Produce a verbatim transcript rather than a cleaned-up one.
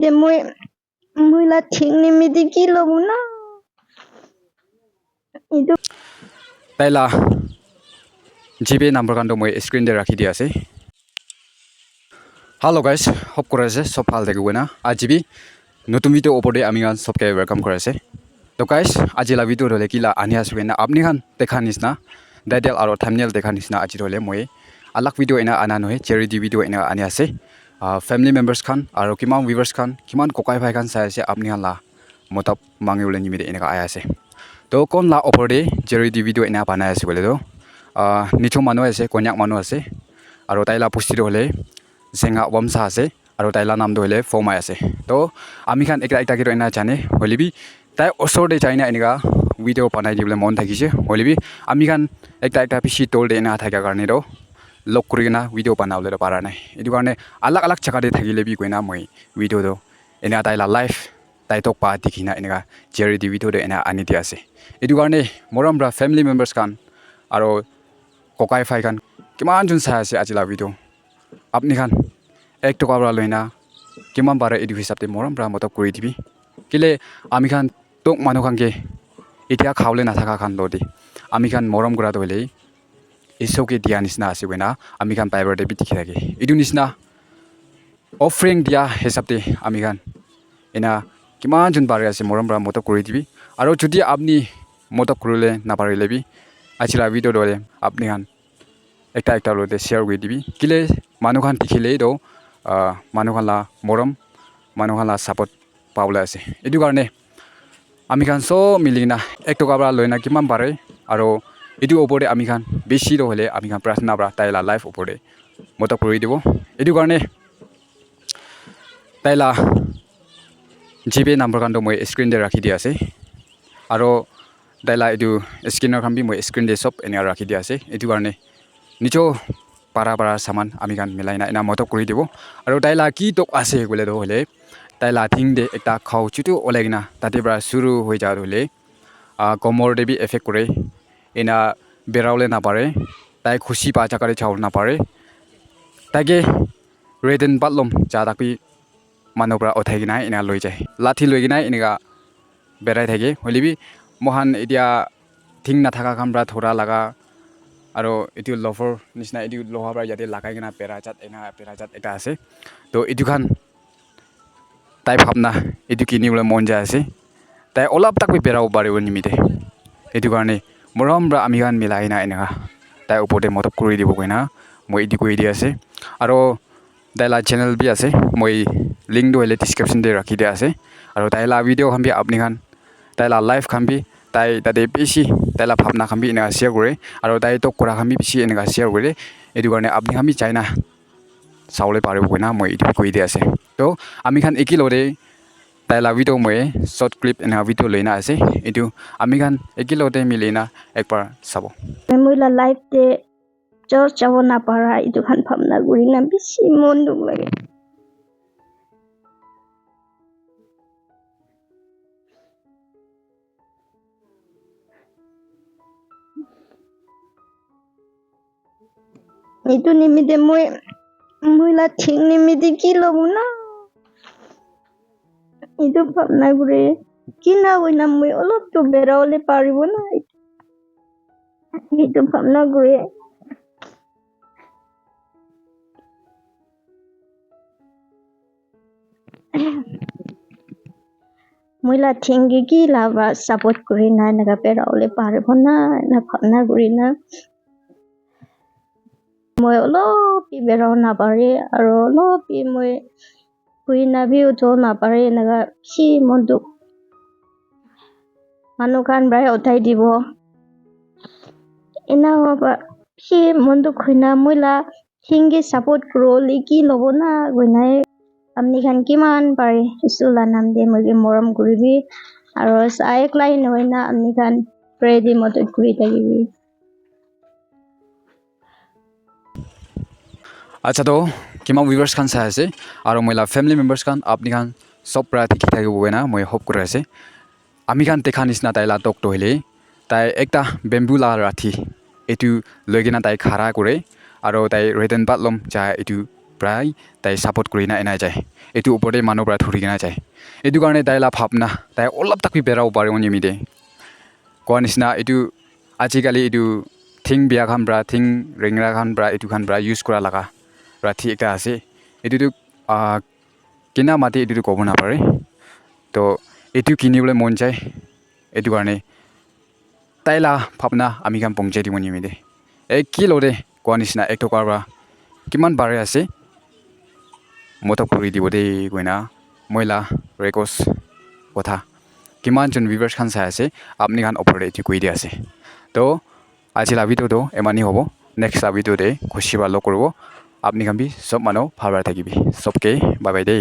Te moi, moi la thik nimite ki lobo na? Etu. Tai la G Pay number khan toh moi screen te rakhi di ase. Hello guys, hope kuri ase sob bhal thakibo koina. Aji bi notun video opor te ami khan sob ke welcome kuri ase. To guys, aji la video toh hoile ki la ani ase koina apni khan dekha nisna, title aro thumbnail dekha nisna aji toh hoile moi alag video ena ana nohoi, charity video ena ani ase. Ah, family members khan aro kiman viewers khan, kiman kokai bhai khan sai ase, apni khan la motob mangi bole nimite eneka ahi ase. To kon la opor te charity video ena banai ase koile toh, ah, nicho manu ase, konyak manu ase, aro tai la pusti toh hoile Senga Wamsa ase, aro tai la nam toh hoile Fomai ase. To ami khan ekta ekta ke toh ena jane, hoile bi tai osor te jai na eneka video banai dibole mon thakise, hoile bi ami khan ekta ekta bishi dol te ena thaka karne toh log kuri kena video banabole toh para nai. Etu karne alag alag jaga te thakile bi koina moi video toh ena tai la life tai tok pa dikhi na eneka charity video toh ena ani di ase. Etu karne morom pra family members khan aro kokai bhai khan kiman jon sai ase aji la video, apni khan ek toka pra loina kiman pare etu hisab te morom pra motob kuri dibi. Kile ami khan tok manu khan ke etia khabole nathaka khan lo de ami khan morom kura toh hoile Isor ke dia nisna ase koina ami khan Bible te bi dikhi thake. Etu nisna offering dia hisab te ami khan ena kiman jon pari ase morom pra motob kuri dibi. Aro jodi apni motob kurile naparile bi aji la video toh hoile apni khan ekta ekta lote share kuri dibi. Kile manu khan dikhile toh, ah, manu khan la morom, manu khan la support pabole ase. Etu karne ami khan sob mili kena ek toka pra loina kiman pare, aro etu opor te ami khan bishi toh hoile ami khan prarthana pra tai la life opor te motob kuri dibo. Etu karne tai la G Pay number khan toh moi screen te rakhi di ase, aro tai la etu scanner khan bi moi screen te sob ena rakhi di ase. Etu karne nicho para para saman ami khan milai na ena motob kuri dibo. Aro tai la ki tok ase koile toh hoile tai la thing te ekta khao chutu olai kena tate pra shuru hoi ja toh hoile, ah, komor te bi effect kore, ena berabole napare, tai khushi pa jaga te jabole napare, tai ke red and palom ja tak bi manu pra uthai kena ena loi jai. Lathi loi kena eneka berai thake. Hoile bi moikhan etia thing nathaka khan pra thora laga aro etu lover nisna etu loha pra yate lagai kena bera jat ena bera jat ekta ase. To etu khan tai bhabna etu kini bole mon jai ase. Tai olop tak bi berabo paribo nimite. Etu karne morom pra ami khan milai na eneka tai opor te motob kuri dibo koina moi etu koi di ase. Aro tai la channel bi ase, moi link toh hoile description te rakhi dia ase. Aro tai la video khan bi apni khan, tai la life khan bi, tai tate bishi tai la bhabna khan bi eneka share kore, aro tai tok kura khan bi bishi eneka share kore. Etu karne apni khan bi jai na sabole paribo koina moi etu koi di ase. To ami khan eki logote tai la video moi short clip eneka video loina ase. Etu ami khan eki logote mili na ekbar sabo. Moi la life te church jabo napara etu khan bhabna kuri na bishi mon dukh lage. Etu nimite moi, moi la thik nimite ki lobo na? Etu bhabna kure. Kina hoina moi olop tu bera bole paribo na? Etu bhabna kure. Moi la thing ke ki la ba support kuri na eneka bera bole paribo na, ena bhabna kuri na. Moi olop bi bera bo napare, aro olop bi moi bui na bi uthibo napare, eneka bishi mon dukh. Manu khan para uthai dibo. Ena hoba bishi mon dukh hoina moi la thing ke support kuri bole ki lobo na koina apni khan kiman pare Isu la nam te moi ke morom kuribi. Aro sai ek line hoina apni khan pray te madad kuri thakibi. Acha to, kiman viewers khan sai ase, aro moi la family members khan, apni khan sob para thik thaki hobo koina moi hope kuri ase. Ami khan dekha nisna tai la tok to hoile, tai ekta bamboo la lathi etu loi kena tai khara kure, aro tai red and palm ja etu prai tai support kuri na ena jai. etu upor te manu para thuri kena jai. Etu karne tai la bhabna, tai olop tak bi berabo paribo nimite. Koa nishina etu ajikali etu thing bia khan para, thing rengra khan para, etu khan para use kura laga para thik ekta ase. Etu tu, ah, kina mati etu tu kobo napare. To etu kinibole mon jai. Etu karne tai la bhabna ami khan pohonchai dibo nimite. Ek kilo te koa nishina ek toka para kiman pare ase, mota kuri dibo de koina moi la request kotha. Kiman jon viewers khan sai ase, apni khan opor te etu koi di ase. To aji la video to emani hobo. Next la video te khushi para log koribo. Apni khan bi sob manu bhal para thakibi. Sobke bye bye de.